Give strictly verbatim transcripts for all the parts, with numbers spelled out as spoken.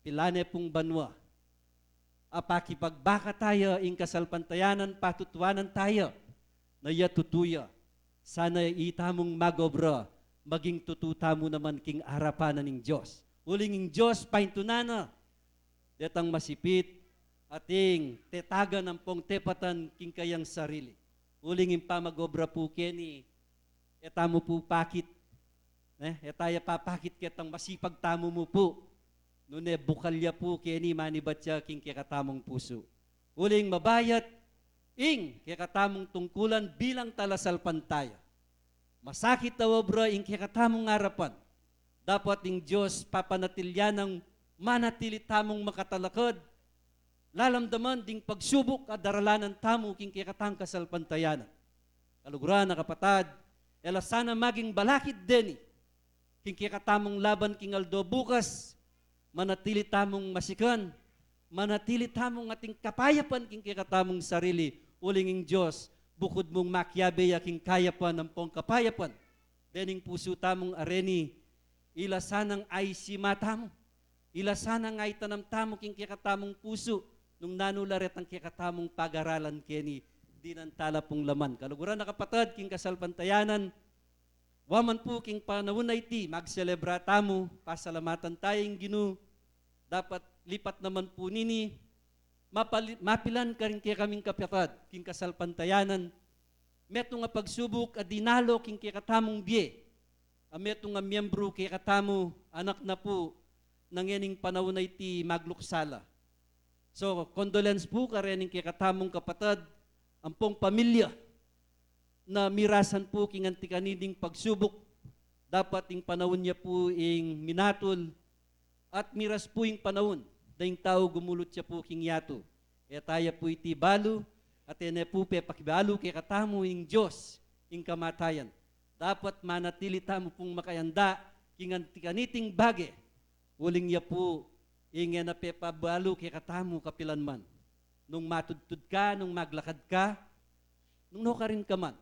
Ila ne pung banua. Apakipagbaka taya ing kasalpantayanan, patutuanan taya na ya tutu ya. Sana itamung magobra, maging tutu tamu naman king arapan na ning Dios. Uling ing Dios, paintunan na detang masipit, ating tetagan ampong tepatan king kayang sarili. Uling ing pamagobra pu keni, e tamu pu pakit, ne? E taya papakit ketang masipag tamu mu pu. Nune bukal ya pu keni manibat ya king kekatamung pusu. Uling mabayat ing kekatamung tungkulan bilang talasalpantaya. Masakit a obra ing kekatamung arapan. Dapat ing Dios papanatilyan nang manatili tamung makatalakad, lalamdaman ding pagsubuk a daralanan tamu king kekatang kasalpantayanan. Kaluguran a kapatad, e la sana maging balakid deni king kekatamung laban king aldo bukas, manatili tamung masikan, manatili tamung ating kapayapan king kekatamung sarili, uling ing Dios, bukud mung makiabe ya king kayapan ampong kapayapan dening pusu tamung areni, ila sanang aisima tamu, ila sanang aitanam tamu king kekatamung pusu, nung nanu la retang kekatamung pagaralan keni, dinan tala pung laman. Kaluguran a kapatad king kasalpantayanan, wa man pu king panaun a iti, magselebra tamu, pasalamatan taya ing Ginu, dapat lipat naman pu nini, mapali-, mapilan karing kekaming kapatad king kasalpantayanan, metung a pagsubuk a dinalo king kekatamung bie, a metung a miyembru kekatamu, anak na pu, nang ngening panaun a iti magluksa la. So, condolence pu karening kekatamung kapatad, ampong pamilya, na mirasan pu king anti kanini ding pagsubuk, dapat ing panaun ya pu ing minatul, at miras pu ing panaun, deng tau gumulut ya pu king yatu. E taya pu iti balu, at e ne pu pepakibalu kekatamu ing Dios, ing kamatayan. Dapat manatili tamu pung makayanda king anti kaniting bage, uling ya pu ing e na pepabalu kekatamu kapilan man. Nung matudtud ka, nung maglakad ka, nung nukarin ka man,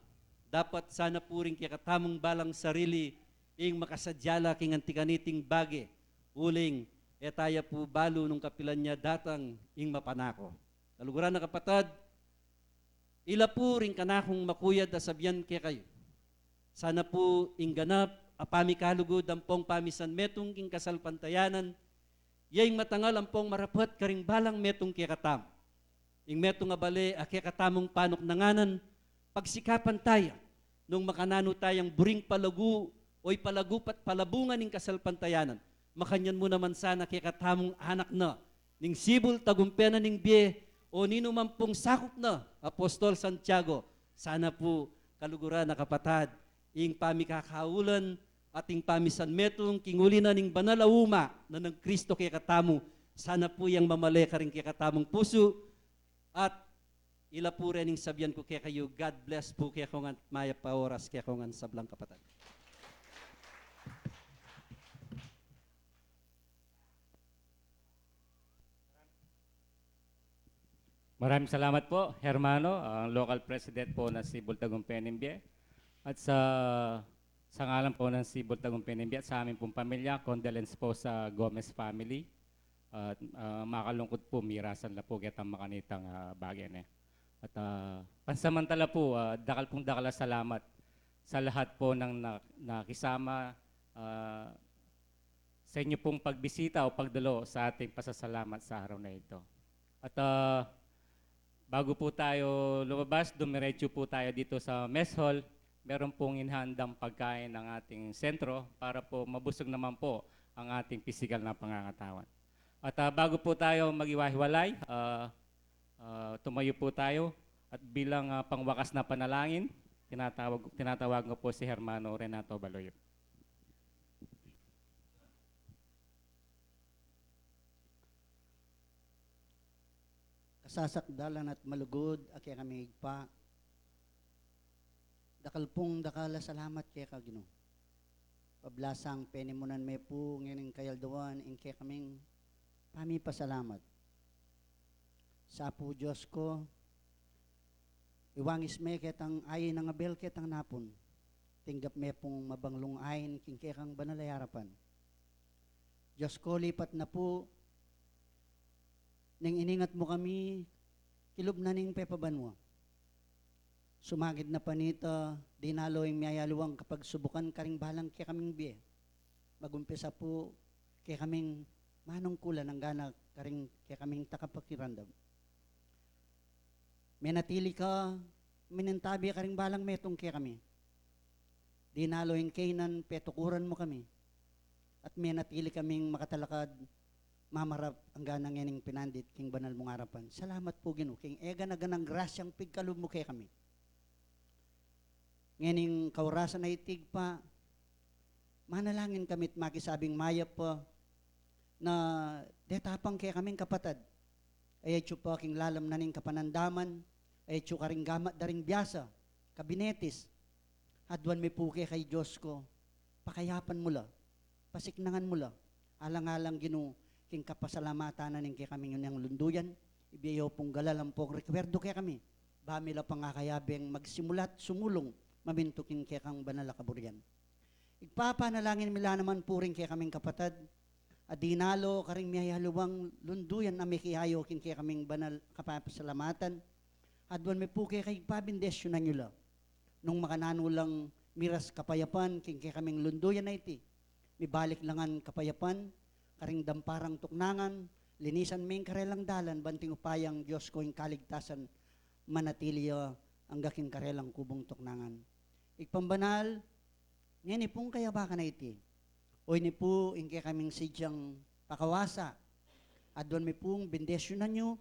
dapat sana pu ring kekatamung balang sarili ing makasadya la king anti kaniting bage, uling e taya pu balu nung kapilan ya datang ing mapanako. Kaluguran a kapatad, ila pu ring kanakung makuyad a sabian kekayu. Sana pu ing ganap a pamikalugud ampong pamisan metung king kasalpantayanan, ya ing matangal ampong marapat karing balang metung kekatamu. Ing metung a bale a kekatamung panuknanganan, pagsikapan taya, nung makananu tayang buring palagu, o ipalagu pat palabungan ing kasalpantayanan. Makanyan mu naman sana kekatamung anak na, ning sibul tagumpe na ning bie, o ninuman pung sakup na, Apostol Santiago, sana pu kaluguran a kapatad, ing pamikakaulan, at ing pamisan metung, king uli na ning banal a uma na nang Kristo kekatamu, sana pu yang mamale karing kekatamung pusu, at ila pu rening sabian ku kekayu, God bless pu kekongan, mayap a oras kekongan sablang kapatad. Maraming salamat po, hermano, ang local president po ng Sibul Tagumpay Nibie. At sa, sa ngalan po ng Sibul Tagumpay Nibie at sa amin pong pamilya, condolence po sa Gomez family. At, ah, makalungkot po, mirasan la po kitang makanitang, ah, bage, ne. At, ah, pansamantala po, ah, dakal pong dakal a salamat sa lahat po ng na-, nakisama, ah, sa inyo pong pagbisita o pagdalo sa ating pasasalamat sa araw na ito. At, ah, bago po tayo lumabas, dumiretso po tayo dito sa mess hall. Meron pong inihandang pagkain ng ating sentro para po mabusog naman po ang ating pisikal na pangangatawan. At, ah, bago po tayo maghiwa-hiwalay, ah, ah, tumayo po tayo at bilang, ah, pangwakas na panalangin, tinatawag, tinatawagan ko po si Hermano Renato Baloyo. Kasasakdalan at malugud a kekaming Ibpa, dakal pung dakal a salamat keka, Ginu. Pablasang penimunan me pu ngening kayaldawan ing kekaming pamipasalamat. Sa pu, Dios ku, iwangis me ketang ain nang Abel ketang napun. Tinggap me pung mabanglung ain king kekang banal a arapan. Dios ku, lipat na pu Neng iningat mu kami kilub na ning pepabanua, sumagid na panita, dinalo ing miyayaliwang kapagsubukan karing balang kekaming bie. Magumpisa pu kekaming manungkulan anggana karing kekaming takapakiramdam. Menatili ka minintabi karing balang metung kekami. Dinalo ing kainan petukuran mu kami, at menatili kaming makatalakad mamarap anggana ngening pinandit king banal mung arapan. Salamat pu, Ginu, king eganaganang grasyang pigkalub mu kekami. Ngening kaurasan a iti, Ibpa, manalangin kami't makisabing mayap pa na detapang kekaming kapatad a atyu pa king lalam na ning kapanandaman, a atyu karing gamat da ring biasa, kabinetis. Aduan mi pu keka, Dios ku, pakayapan mu la, pasiknangan mu la. Alang-alang, Ginu, king kapasalamatan na ning kekaming inyang lunduyan, ibie yu pung galal ampong rekwerdung kekami, ba mi la pang akayabeng magsimulat sumulung mamintu king kekang banal a kaburian. Ibpa, panalangin mi la naman pu ring kekaming kapatad a dinalo karing miyayaliwang lunduyan a mekiayu king kekaming banal kapasalamatan. Aduan mi pu keka, Ibpa, bendisyunan yu la. Nung makananu lang miras kapayapan king kekaming lunduyan a iti, mibalik la ngan kapayapan karing damparang tuknangan, linisan me ing karelang dalan, ban ing upayang Dios ku ing kaligtasan manatili ya angga king karelang kubung tuknangan. Ibpang banal, ngeni pung kayabakan a iti, oyni pu ing kekaming sadyang pakawasa. Aduan mi pung bendisyunan yu,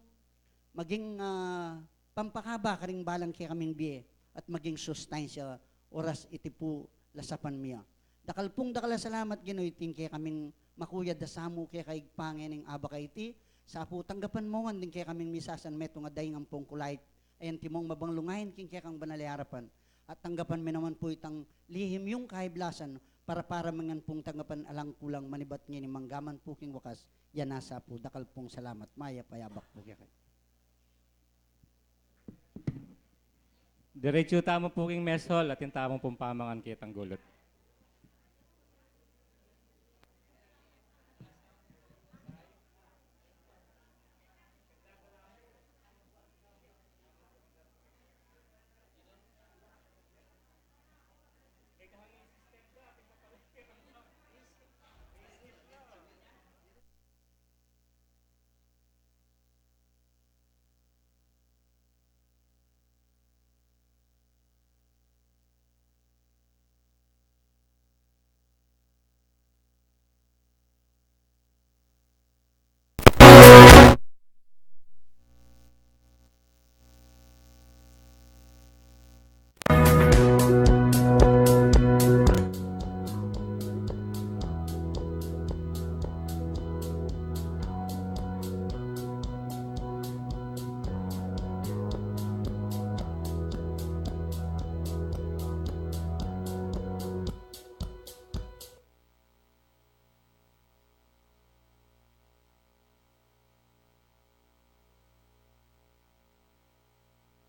maging, ah, pampakaba karing balang kekaming bie, at maging sustansya oras iti pu lasapan mi ya. Dakal pung dakal a salamat, Ginu, iti ing kekaming makuyad a samu keka, Ibpa, ngening abak a iti. Sa pu tanggapan mu ngan ding kekaming misasan metung a daing ampong kulait a antimong mabanglungayan king kekang banal a arapan. At tanggapan mi naman pu itang lihim yung kaiblasan, para para mi ngan pung tanggapan alang kulang manibat ngeni manggaman pu king wakas. Yana sa pu, dakal pung salamat, mayap a abak pu keka. Diretsu tamu pu king mess hall, atin tamu pung pamangan ketang gulut.